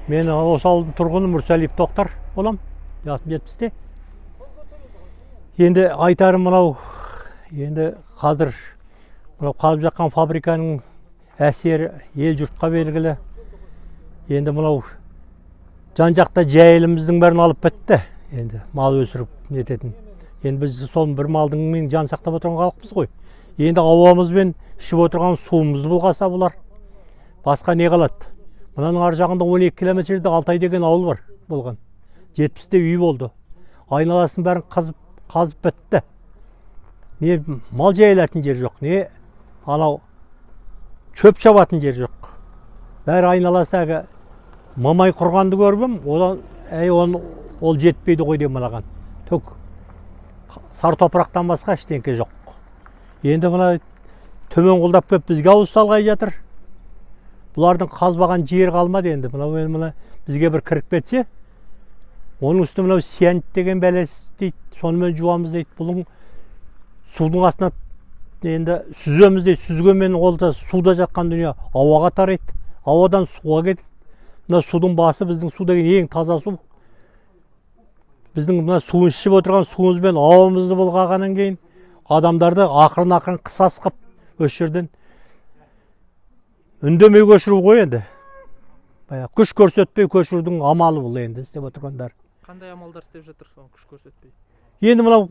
Мен осы ауылдың тұрғыны Мүрсәлиев Тоқтар болам, жасым 70-те. Енді айтарым мынау, енді қазір мынау қалып жатқан фабриканың әсері ел жұртқа белгілі. Енді мынау жан жақта жайылымыздың бәрін алып бітті. Енді мал өсіріп нететін. Енді біз сол бір малдың мен жан сақтап отырған халықпыз ғой. Енді ауамыз бен ішіп отырған суымызды бұлғаса бұлар. Басқа не қалады? Мынаның ар жағында 12 километр жерде Алтай деген ауыл бар болған. 70-те үй болды. Айналасын бәрін қазып бітті. Не мал жайылатын жер жоқ, не анау шөп шабатын жер жоқ. Бәрі айналасы әлгі мамай құрғанды көріп, одан әй оны ол жетпейді ғой деп мынаған. Төк сары топырақтан басқа ештеңке жоқ. Енді мына төмен құлдап келіп бізге ауыз салғай жатыр. Бұлардың қазбаған жері қалмады енді. Мынау енді мына бізге бір кіріп кетсе, оның үстіне мынау цианид деген бәлесі дейді, сонымен жуамыз дейді. Бұның судың астына енді сүземіз дейді, сүзгенмен ол да суда жатқан дүние ауаға тарайды, ауадан суға кетеді. Мына судың басы біздің су деген ең таза су. Біздің мына суын ішіп отырған суымызбен ауамызды былғағаннан кейін адамдарды ақырын-ақырын қысас қып осы жерден үндемей көшіру ғой енді. Баяғы күш көрсетпей көшірудің амалы бұл енді істеп отырғандар. Қандай амалдар істеп жатыр соны күш көрсетпей? Енді мынау